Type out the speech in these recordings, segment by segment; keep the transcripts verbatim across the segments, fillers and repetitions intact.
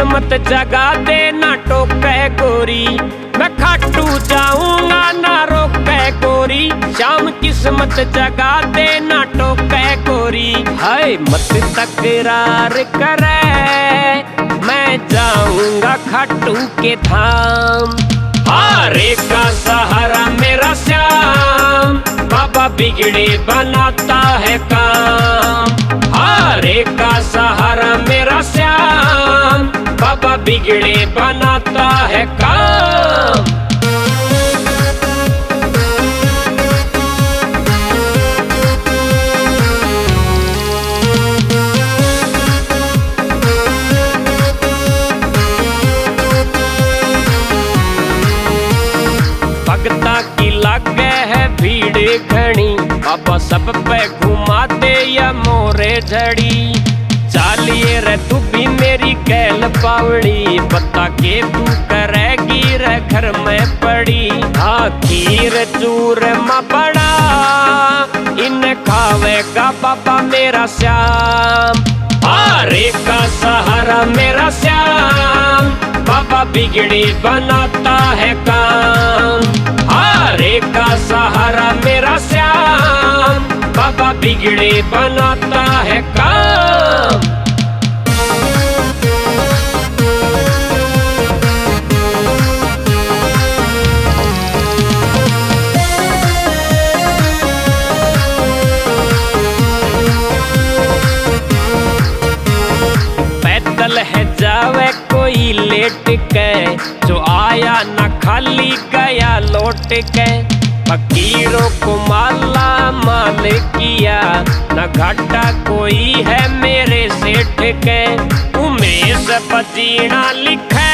मत जगा दे ना टोके गोरी, मैं खाटू जाऊंगा ना रोके गोरी। श्याम किस्मत जगा दे ना टोके गोरी। हाय मत तकरार करे, मैं जाऊंगा खाटू के धाम। हारे का सहारा मेरा श्याम, बाबा बिगड़े बनाता है काम। हारे का सहारा मेरा श्याम, बाबा बिगड़े बनाता है काम। भगता की लागे है भीड़ घणी, बाबा सब पे घुमा दे या मोरे झड़ी। चालिए रे तू भी मेरी गैल पावड़ी, बता के तू करेगी रे घर में पड़ी। हाँ खीर चूरमा बना, इन खावेगा बाबा मेरा श्याम। हारे का सहारा मेरा श्याम, बाबा बिगड़ी बनाता है काम। हारे का सहारा मेरा श्याम, बाबा बिगड़ी बनाता है काम। पैदल है जावे कोई लेट के, जो आया ना खाली गया लौट के। फकीरों को माला माल किया, ना घाटा कोई है मेरे सेठ के। उमेश पजीना लिखे,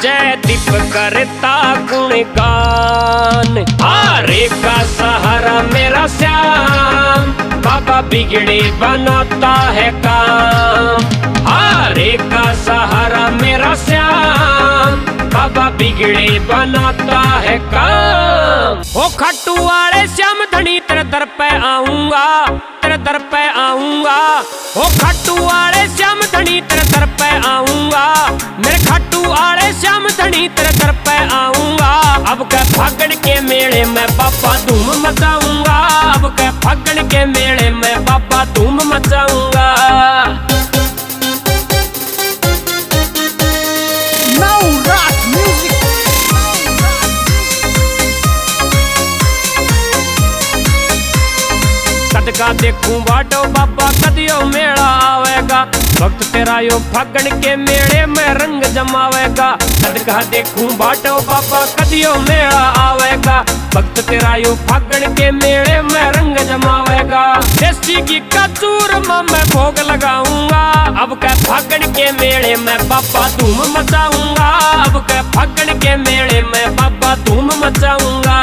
जयदीप करता गुणगान। हारे का सहारा मेरा श्याम, बाबा बिगड़े बनाता है काम। हारे का सहारा मेरा श्याम, बाबा बिगड़े बनाता है काम। ओ खाटू वाले श्याम धनी तेरे दर पे आऊंगा, तेरे दर पे आऊंगा। ओ खाटू वाले श्याम धनी तेरे दर पे आऊंगा, मेरे खाटू वाले श्याम धनी तेरे दर पे आऊंगा। अब के फागण के मेले में बाबा धूम मचाऊंगा, अब के फागण के मेले में बाबा धूम मचाऊंगा। Navrat Music। कद का देखूं बाटो बाबा, कद यो मेला आवेगा। भक्त तेरा यो फागण के मेले में रंग जमावेगा। कद का देखूं बाटो बाबा, कद यो मेला आवेगा। भक्त तेरा यो फागण के मेले में रंग जमावेगा। देसी घी का चूरमा मैं भोग लगाऊंगा। अब के फागण के मेले में बाबा धूम मचाऊंगा। अब के फागण के मेले में बाबा धूम मचाऊंगा।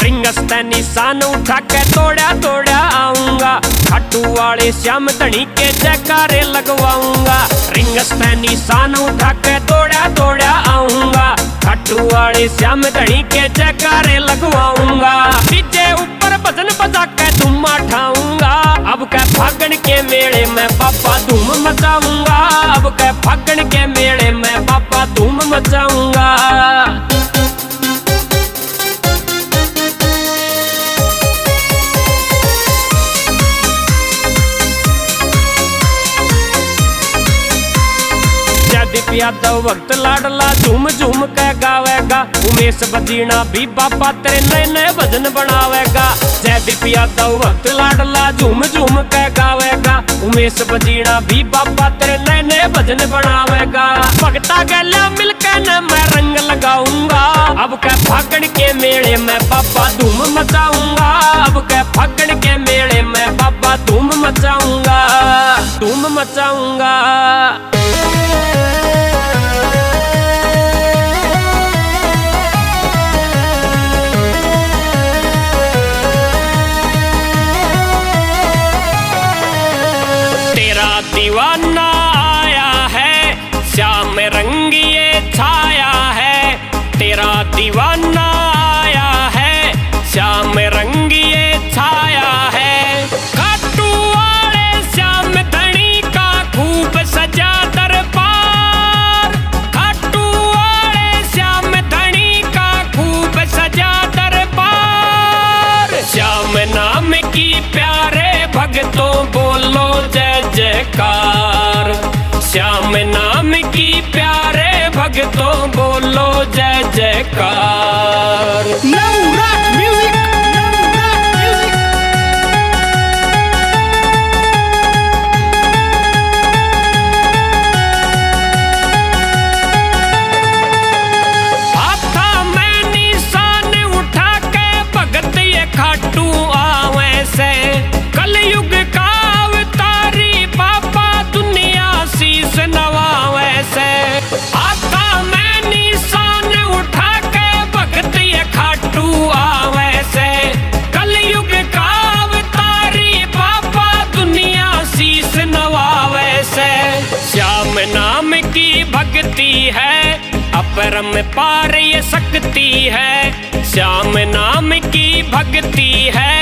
रिंगस तै निशान उठा के दौड़ा दौड़ा आऊंगा। खाटू वाले श्याम धनी के जयकारे लगवाऊंगा। रिंगस तै निशान उठा के दौड़ा दौड़ा आऊंगा। खाटू वाले श्याम धनी के जयकारे लगवाऊंगा। डीजे ऊपर भजन बजा के धुम्मा ठाऊंगा। अब के फागण के मेले में बाबा धूम मचाऊंगा। अब के फागण के मेले में बाबा धूम मचाऊंगा, जयदीप यादव भक्त लाडला झूम झूम के गावेगा। उमेश बजीना भी बाबा तेरे नए नए भजन बनावेगा। जयदीप यादव भक्त लाडला झूम झूम के गावेगा। उमेश बजीना भी बाबा तेरे नए नए भजन बनावेगा। भगता गैल्या मिलके न मैं रंग लगाऊंगा। अब के फागण के मेले में बाबा धूम मचाऊंगा। अब के फागण के मेले में बाबा धूम मचाऊंगा, धूम मचाऊंगा। तेरा दीवाना आया है, श्याम रंग ये छाया है। दीवाना आया है, श्याम रंग ये छाया है। खाटू वाले श्याम धनी का खूब सजा दरबार। खाटू वाले श्याम धनी का खूब सजा दरबार। श्याम नाम की प्यारे भक्तों बोलो जय जयकार। श्याम नाम की प्यारे भक्तों बोलो जय जयकार। नवरात music, नवरात music। हाथा में निशान उठा के भगत ये खाटू आवे से। कलयुग का अवतारी बाबा दुनिया शीश नवावे से। हाथा में निशान उठा के भगत ये खाटू आवे से। कलयुग का अवतारी बाबा दुनिया शीश नवावे से। श्याम नाम की भक्ति है, अपरंपार ये शक्ति है। श्याम नाम की भक्ति है,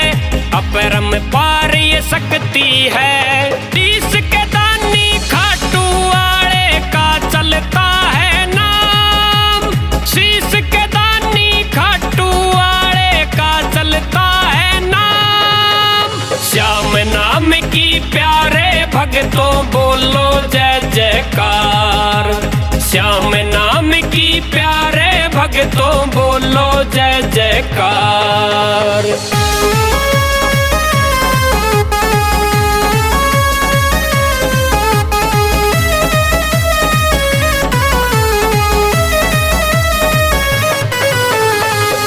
अपरंपार ये शक्ति है। शीश के दानी खाटू वाले का चलता है नाम। शीश के दानी खाटू वाले का चलता है नाम। श्याम नाम की प्यारे भक्तों बोलो जय जयकार। श्याम नाम की प्यारे भक्तों बोलो जय जयकार।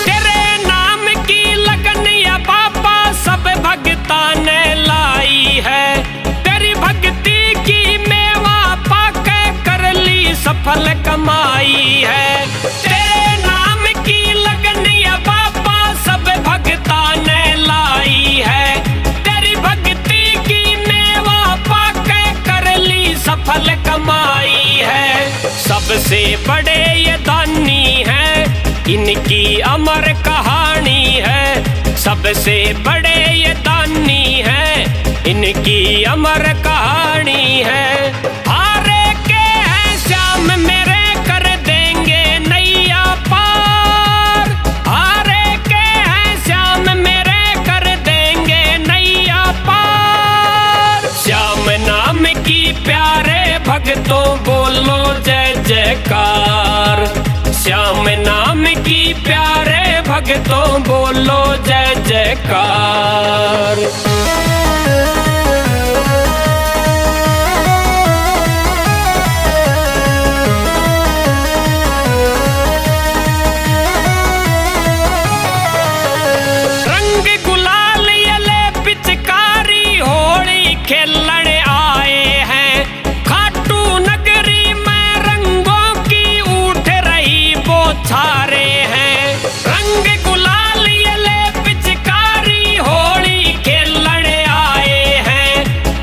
तेरे नाम की लगन या बाबा सब भक्ता ने लाई है। तेरी भक्ति की मेवा पाके कर ली सफल कमाई है। तेरे नाम की लगन या बाबा सब भक्ता ने लाई है। तेरी भक्ति की मेवा पाके कर ली सफल कमाई है। सबसे बड़े ये दानी हैं, इनकी अमर कहानी है। सबसे बड़े ये दानी हैं, इनकी अमर कहानी है। हारे के हैं श्याम मेरे, कर देंगे नैया पार। हारे के हैं श्याम मेरे, कर देंगे नैया पार। श्याम नाम की प्यारे भक्तों बोलो जय जयकार। श्याम नाम की प्यारे भक्तों बोलो जय जयकार। रंग गुलाल ये ले पिचकारी होली खेलण आए हैं। खाटू नगरी में रंगों की उठ रही बौछारें हैं। रंग गुलाल ये ले पिचकारी होली खेलण आए हैं।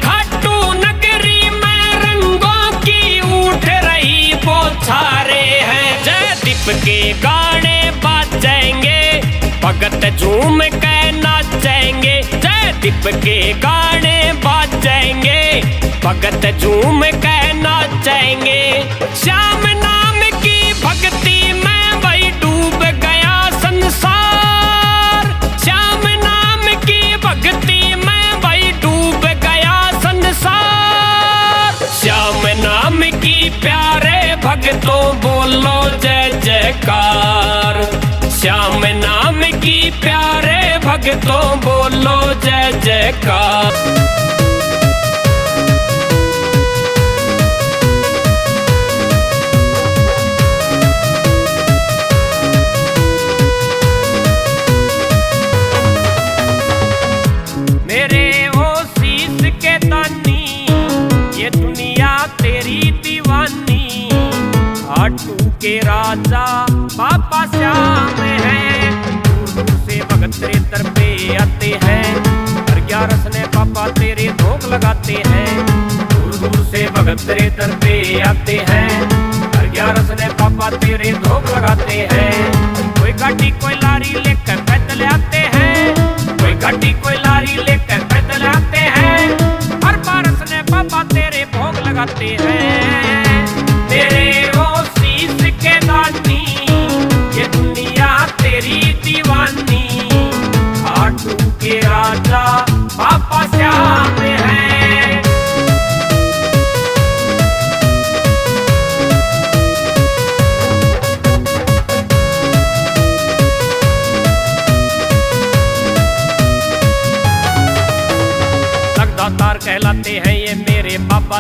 खाटू नगरी में रंगों की उठ रही बौछारें हैं। जयदीप के गाने बाजेंगे, भगत झूम के नाचेंगे। जयदीप के गाने बाजेंगे, भगत झूम के नाचेंगे। श्याम नाम की भक्ति में भाई डूब गया संसार। श्याम नाम की भक्ति में भाई डूब गया संसार। श्याम नाम की प्यारे भक्तों बोलो जय जयकार। श्याम नाम की प्यारे भक्तों बोलो जय जयकार। मेरे ओ शीश के दानी, ये दुनिया तेरी दीवानी। खाटू के राजा बाबा श्याम है। दूर दूर से भगत तेरे दर पे आते हैं, हर ग्यारस ने बाबा तेरे धोक लगाते हैं। दूर दूर से भगत तेरे दर पे आते हैं, हर ग्यारस ने बाबा तेरे धोक लगाते हैं।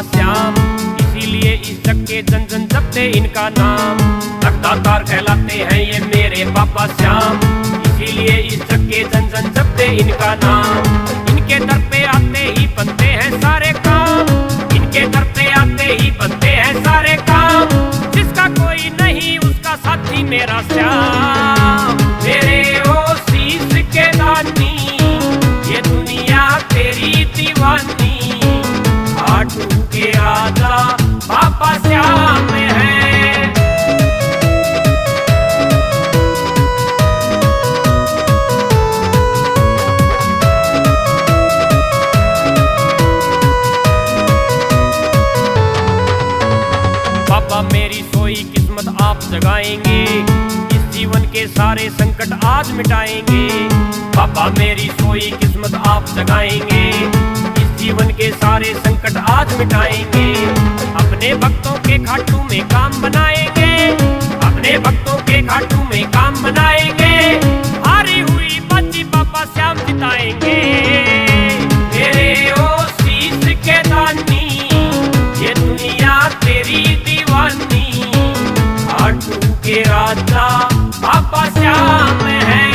श्याम, इसीलिए इस जग के जन जन जपते इनका नाम। रखदातार कहलाते हैं ये मेरे बाबा श्याम, इसीलिए इस जग के जन जन जपते इनका नाम। इनके दर पे आते ही बनते हैं सारे काम, इनके दर पे आते ही बनते हैं सारे काम। जिसका कोई नहीं उसका साथी मेरा श्याम। मेरे ओ शीश के दानी, ये दुनिया तेरी दीवानी। खाटू के राजा बाबा श्याम है। बाबा मेरी सोई किस्मत आप जगाएंगे, इस जीवन के सारे संकट आज मिटाएंगे। बाबा मेरी सोई किस्मत आप जगाएंगे, इस जीवन के सारे संकट आज मिटाएंगे। अपने भक्तों के खाटू में काम बनाएंगे, अपने भक्तों के खाटू में काम बनाएंगे। हारी हुई बाजी बाबा श्याम जिताएंगे। मेरे ओ शीश के दानी, ये दुनिया तेरी दीवानी। खाटू के राजा बाबा श्याम है।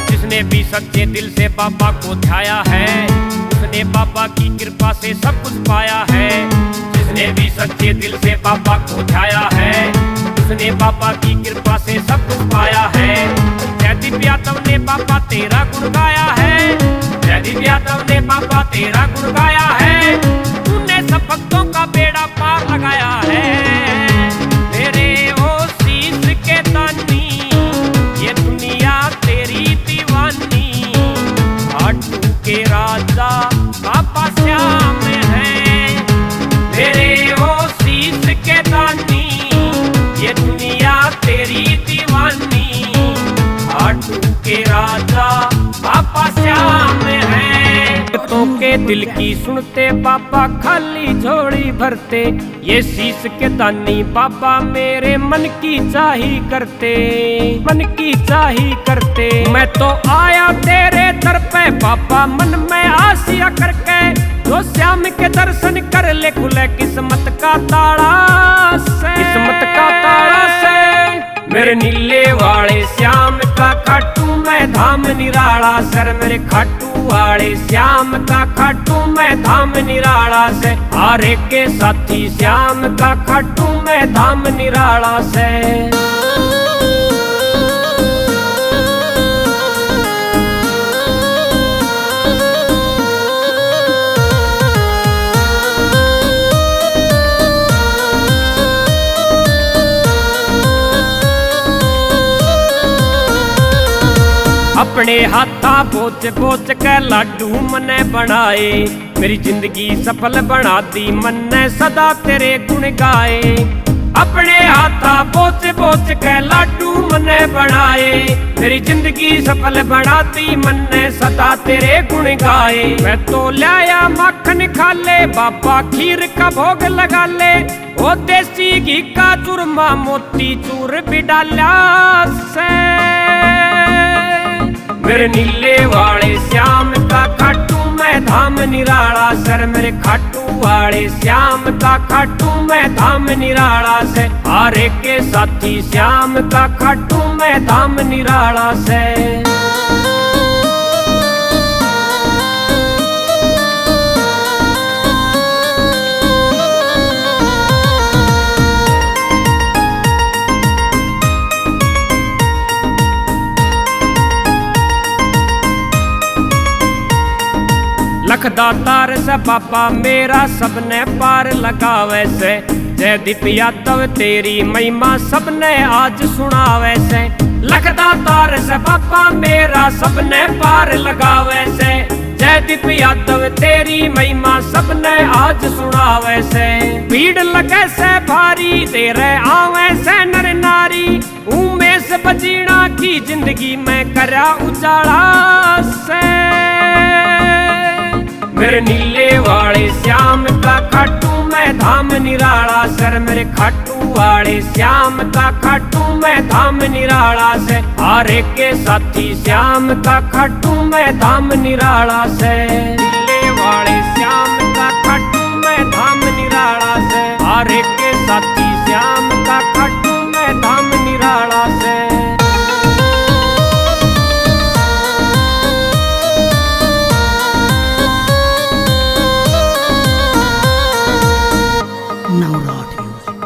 जिसने भी सच्चे दिल से बाबा को ध्याया है, उसने बाबा की कृपा से सब कुछ पाया है। जिसने भी सच्चे दिल से बाबा को ध्याया है, उसने बाबा की कृपा से सब कुछ पाया है। जयदीप यादव ने बाबा तेरा गुण गाया है, जयदीप यादव ने बाबा तेरा गुण गाया है। तूने सब भक्तों का बेड़ा पार लगाया है। मेरे ओ शीश के दानी, ये दुनिया तेरी दीवानी। खाटू के राजा बाबा श्याम है। मेरे ओ शीश के दानी, ये दुनिया तेरी दीवानी। खाटू के राजा बाबा श्याम है। तो के दिल की सुनते बाबा खाली झोली भरते, ये शीश के दानी बाबा मेरे मन की चाही करते, मन की चाही करते। मैं तो आया तेरे दर पे बाबा मन में आसिया करके, जो श्याम के दर्शन कर ले खुले किस्मत का ताला से, किस्मत का ताला से। मेरे नीले वाले श्याम का खाटू में धाम निराला सर, मेरे खाटू वाले श्याम का खाटू में धाम निराला से। हारे के साथी श्याम का खाटू में धाम निराला से। अपने हाथा बोच बोच के लाडू मने बनाए, मेरी जिंदगी सफल बना दी मन्ने सदा तेरे गुण गाए। अपने हाथा बोच बोच के लाडू मन्ने बनाए, मेरी जिंदगी सफल बना दी मन्ने सदा तेरे गुण गाए। मैं तो लाया माखन खा ले, बाबा खीर का भोग लगा ले, ओ देसी घी का चूरमा मोती चूर भी डाला से। मेरे नीले वाले श्याम का खाटू में धाम निराला सर, मेरे खाटू वाले श्याम का खाटू में धाम निराला से। हारे के साथी श्याम का खाटू में धाम निराला से। लखदातार से बाबा मेरा सबने पार लगावे से। जयदीप यादव तेरी महिमा सबने आज सुनावे से। लखदातार से बाबा मेरा सबने पार लगावे से। जयदीप यादव तेरी महिमा सबने आज सुनावे से। भीड़ लगे से भारी तेरे आवे से नर नारी। उमेश बजीणा की जिंदगी में करया उजाला से। मेरे नीले वाले श्याम का खाटू में धाम निराला सै, मेरे खाटू वाले श्याम का खाटू में धाम निराला सै। हर एक के साथी श्याम का खाटू में धाम निराला सै। नीले वाले श्याम का खाटू में धाम निराला सै। हर एक के साथी श्याम का खाटू में धाम निराला सै। नवरात music।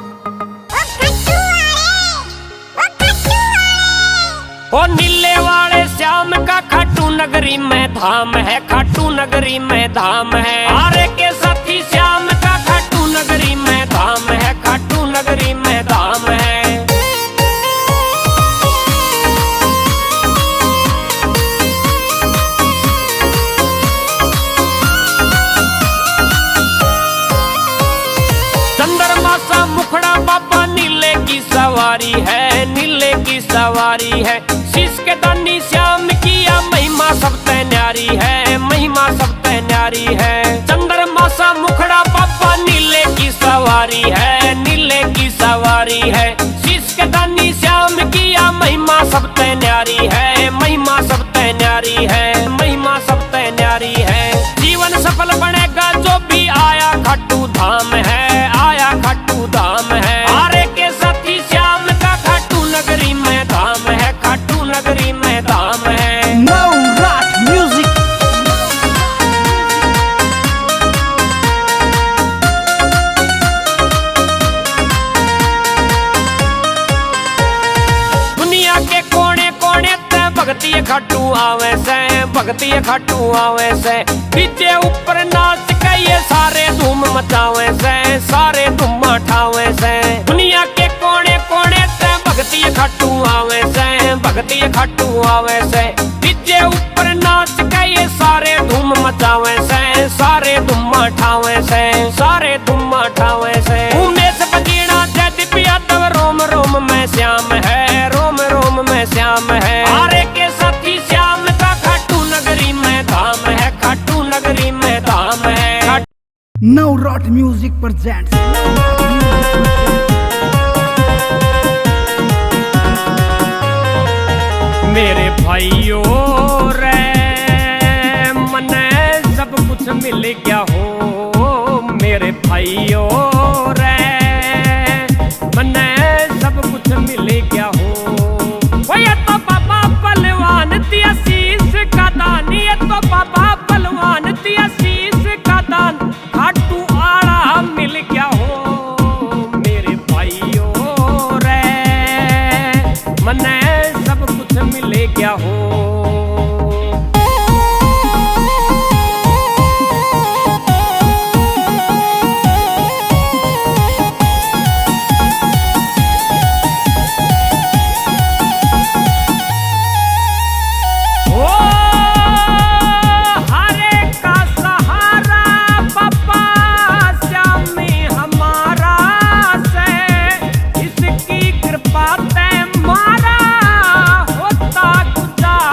ओ नीले वाले श्याम का खाटू नगरी में धाम है, खाटू नगरी में धाम है। हर एक के साथी श्याम का खाटू नगरी में धाम है, खाटू नगरी में धाम है। चंद्रमा सा मुखड़ा बाबा नीले की सवारी है, नीले की सवारी है। शीश के दानी श्याम की या महिमा सबते न्यारी है, महिमा सबते न्यारी है। चंद्रमा सा मुखड़ा बाबा नीले की सवारी है, नीले की सवारी है। शीश के दानी श्याम की या महिमा सबते न्यारी है, महिमा सबते न्यारी है, महिमा सबते न्यारी है। जीवन सफल बनेगा जो भी आया खाटू धाम है, आया खाटू धाम है। हर एक के साथी श्याम का खाटू नगरी में धाम है, खाटू नगरी में धाम है। नवरात music। दुनिया के कोने कोने ते भगती खाटू आवे सै, भगती खाटू आवे सै। डीजे ऊपर नाच के ये सारे धूम मचावे सै, सारे धूम ठावे सै। दुनिया के कोने कोने ते भगती खाटू आवे सै, भगती खाटू आवे सै। डीजे ऊपर नाच के ये सारे धूम मचावे सै, सारे धूम ठावे सै, सारे धूम ठावे सै। उमेश बजीणा, जयदीप यादव, रोम रोम में श्याम है, रोम रोम में श्याम है। हर एक के साथी श्याम का खाटू नगरी में धाम है, खाटू नगरी में धाम है। Navrat music presents। मेरे भाइयों रे, मन्ने सब कुछ मिल गया हो। मेरे भाइयों रे, मन्ने सब कुछ मिल गया हो। ओ ये तो बाबा बलवान दिया शीश का दान, ये तो बाबा बलवान दिया शीश का दान। खाटू आला मिल गया हो मेरे भाइयों रे, मन्ने सब कुछ मिल गया हो। ओ हरे का सहारा बाबा श्यामी हमारा से, इसकी कृपा ते मारा होता गुजारा।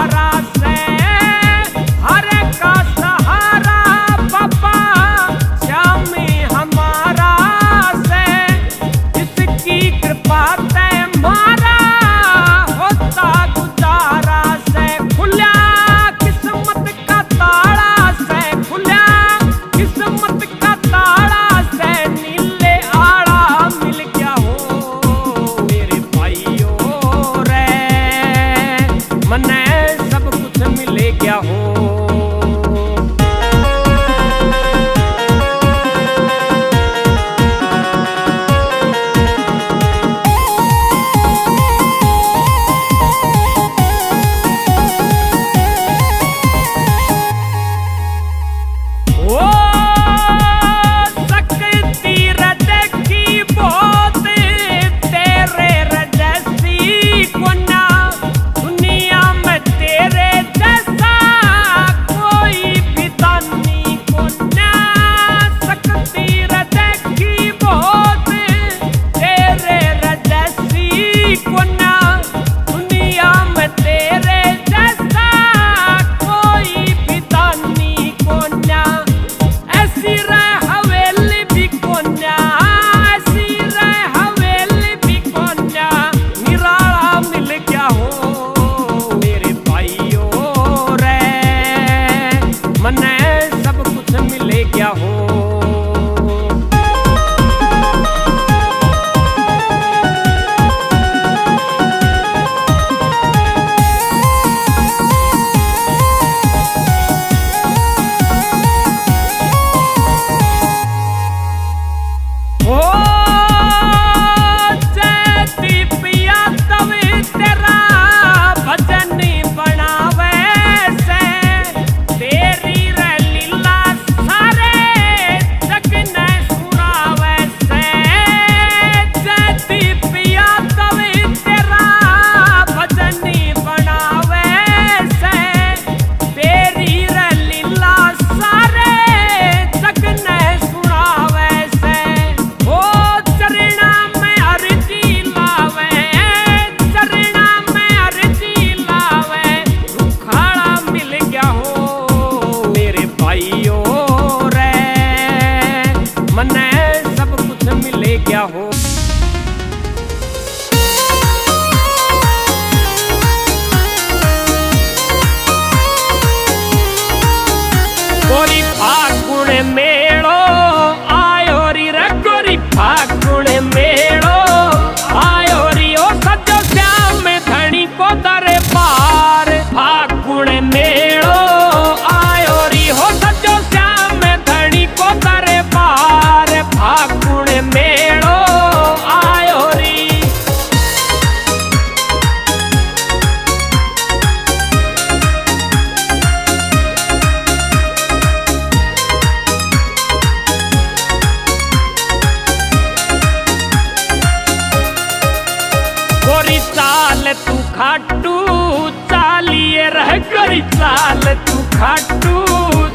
रह गोरी चाल तू खाटू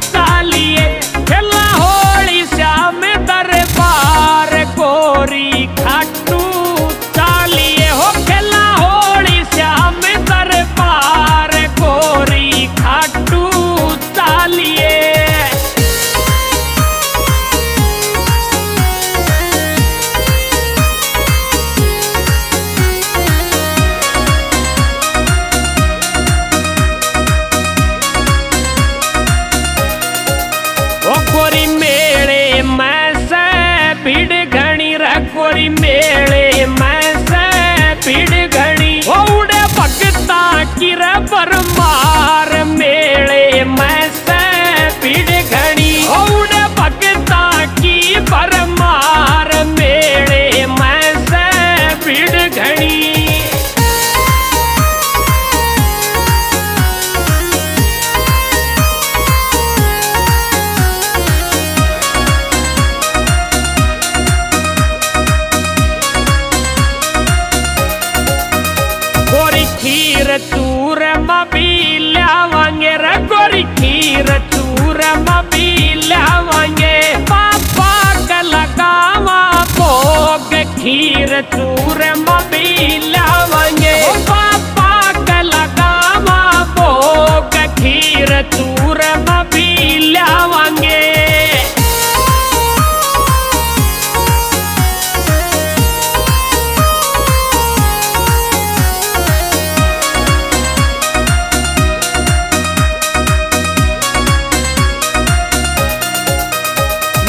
चालिए, खेला होली श्याम दरबार गोरी खाटू चालिए, हो खेला होली श्याम दरबार गोरी खाटू चालिए। ओ गोरी मेले में से भीड़ घणी रे, गोरी मेले में से भीड़ घणी। ओ उड़े भगता की रे भरमार, मेले में से भीड़ घणी। ओ उड़े भगता की भरमार, मेले में से भीड़ घणी। गोरी खीर चूरमा भी ल्यावांगे रे, गोरी खीर चूरमा भी ल्यावांगे। पापा के लगावा भोग, खीर चूरमा भी ल्यावांगे। ओ पापा के लगावा भोग, खीर चूरमा भी ल्यावांगे।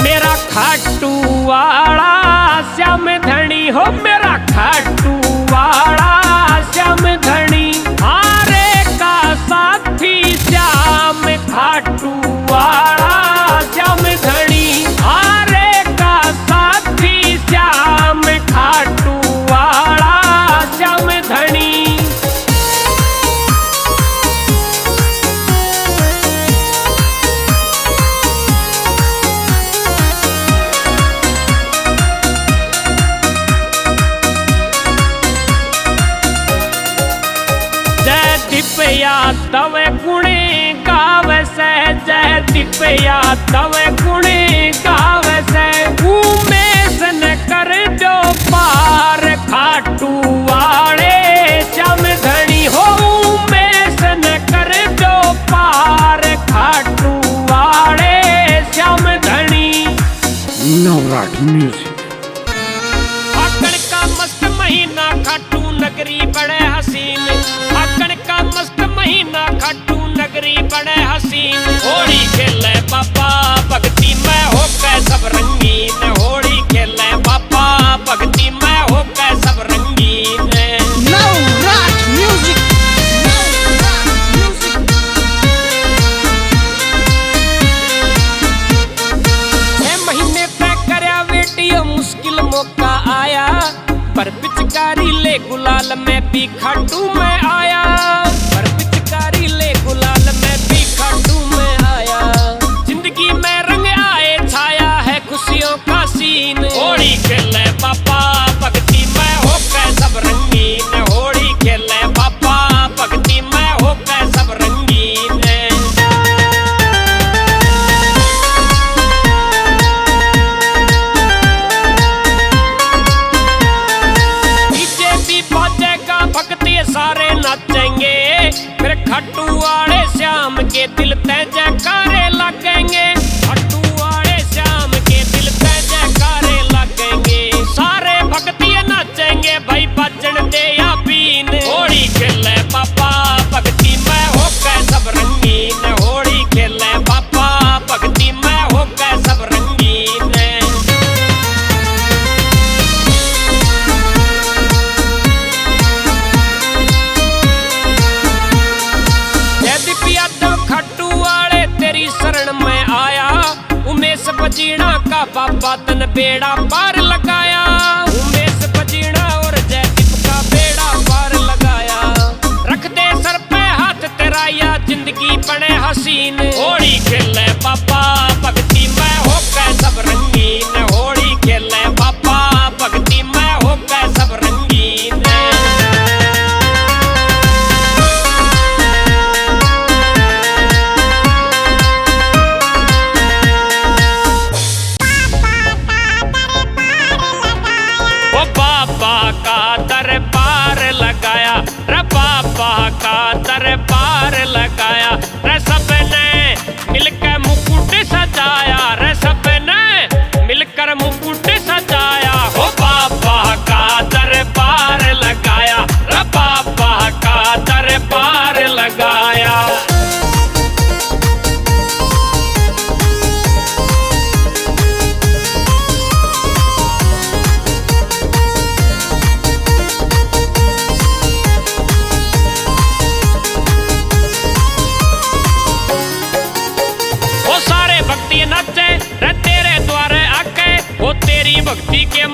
मेरा खाटू वाला श्याम धणी हो, मेरा खाटू वाला श्याम धणी, हारे का साथी श्याम खाटू वाला श्याम धणी, हारे का साथी श्याम खाटू वाला श्याम धणी। जयदीप यादव गुण गावे सै, जयदीप यादव गुण गावे सै। उमेश न कर दो पार खाटू वाले श्याम धणी हो, उमेश न कर दो पार खाटू वाले श्याम धणी। नवराट म्यूजिक। फागण का मस्त महीना खाटू नगरी बड़े हसीन, फागण का मस्त महीना खाटू नगरी बड़े हसीन। होली खेले बाबा भक्ति में होके सब रंगीन, होली खेले बाबा भक्ति में होके सब रंगीन। नवराट म्यूजिक, नवराट म्यूजिक। छह महीने तक करया वेटियो मुश्किल मौका आया, पर पिचकारी ले गुलाल में भी खाटू मैं आया, पर पिचकारी ले गुलाल में भी खाटू मैं आया। जिंदगी में रंग आए छाया है खुशियों का सीन। होली खेले बाबा भक्ति में होके सब रंगीन, होली खेले बाबा भक्ति में होके सब रंगीन। डीजे भी बाजेगा भक्ति सारे नाचेंगे, फिर खाटू वाले श्याम के दिल ते जयकारे लागेंगे, खाटू वाले श्याम के दिल ते जयकारे लागेंगे। सारे भक्तिये नाचेंगे भाई बाजण दे या बीन। होली खेले बाबा भक्ति में होके सब रंगीन, होली खेले बाबा भक्ति में होके सब रंगीन। जयदीप यादव खाटू वाले तेरी शरण में आया, उमेश पजीणा का बाबा तन बेड़ा पार लगाया, उमेश पजीणा और जयदीप का बेड़ा पार लगाया। रख दे सर पे हाथ तेरा या जिंदगी बने हसीन। होली खेले बाबा भक्ति में होके सब रंगीन, होली खेले बाबा भक्ति में होके सब रंगीन।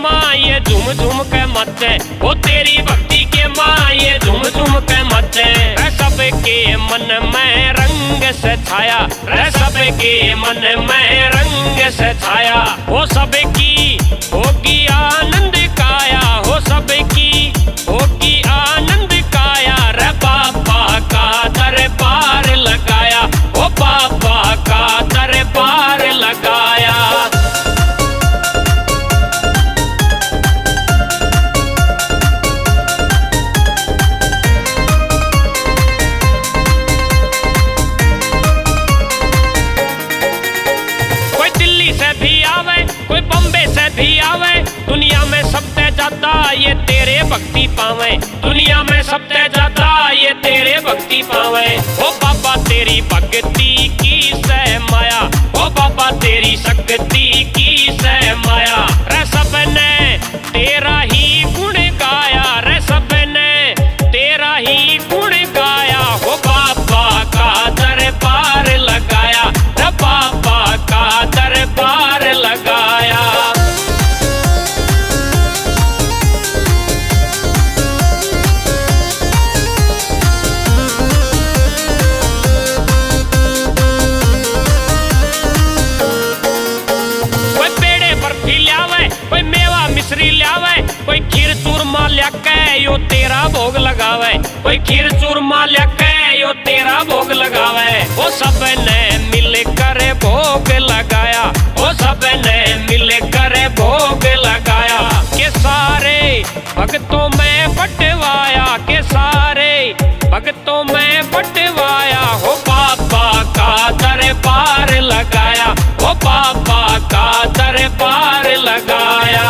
माँ ये झूम झूम के मचे, वो तेरी भक्ति के माँ ये झूम झूम के मचे। रे सबके मन में रंग से छाया, रे सबके मन में रंग से छाया। वो सबकी होगी आनंद काया, वो सबकी होगी आनंद काया। रे बाबा का दरबार लगाया, वो बाबा का दरबार लगाया। कोई दिल्ली से भी आवे, कोई बॉम्बे से भी आवे, दुनिया में सबसे ज्यादा ये तेरे भक्ति पावे। दुनिया में सबसे ज्यादा ये तेरे भक्ति पावे। ओ बाबा तेरी भक्ति की सै माया, ओ बाबा तेरी शक्ति की सै माया। रे सबने तेरा ही गुण गाया, रे सबने तेरा ही गुण गाया। ओ बाबा का दरबार लगाया, रे बाबा का दरबार लगाया। कोई पेड़े बर्फी ल्यावे, कोई मेवा मिश्री ल्यावे, कोई खीर चूरमा ल्याके यो तेरा भोग लगावे। कोई खीर चूरमा ल्याके यो तेरा भोग लगावे। ओ सबने मिलकर भोग लगाया, ओ सबने मिलकर भोग लगाया। के सारे भक्तों में बंटवाया, के सारे भक्तों में बंटवाया। हो बाबा का दरबार लगाया, हो बाबा का दरबार लगाया।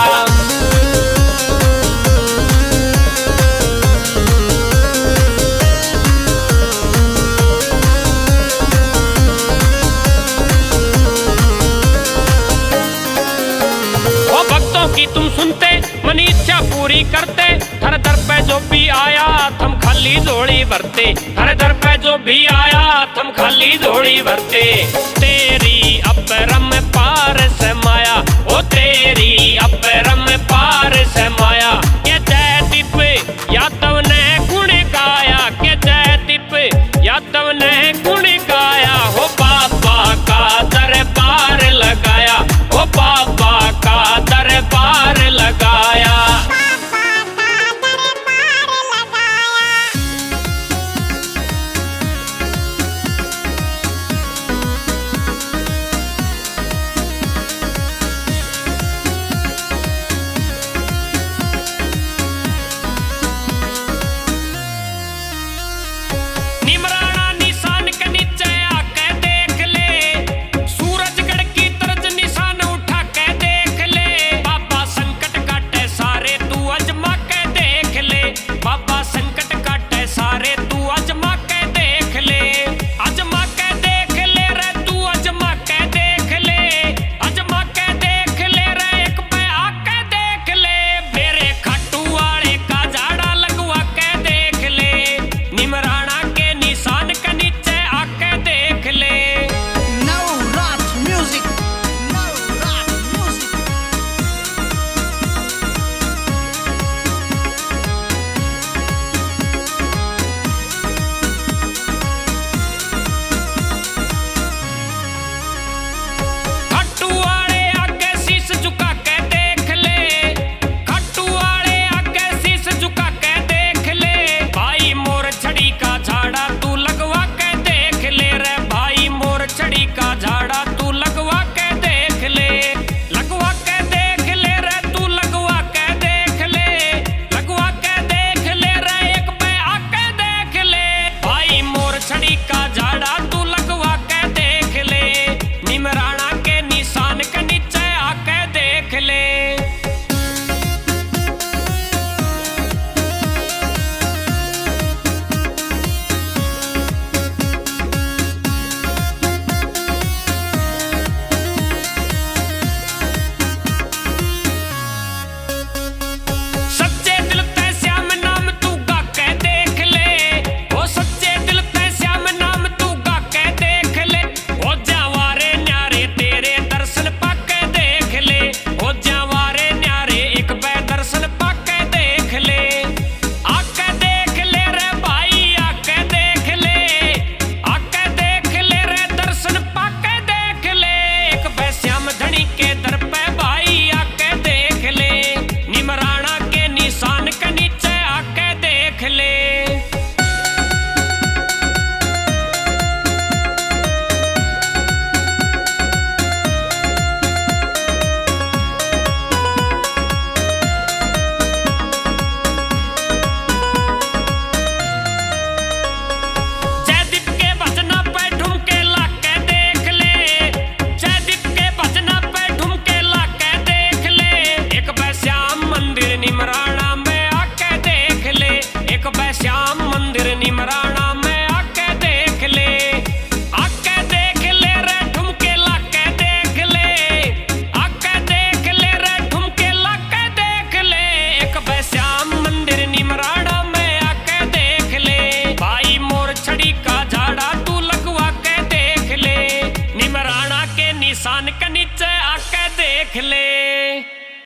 ओ भक्तों की तुम सुनते, मन इच्छा पूरी करते। थारे दर पे जो भी आया, थम खाली झोली भरते। थारे दर पे जो भी आया, थम खाली झोली भरते। तेरी अपरम पार से माया, ओ तेरी अपरम पार से माया। के जयदीप यादव ने गुण गाया, के जयदीप यादव ने गुण गाया। हो बाबा का दरबार लगाया, हो बाबा का दरबार लगाया। निमराना निशान कनी शान के नीचे आके देख ले।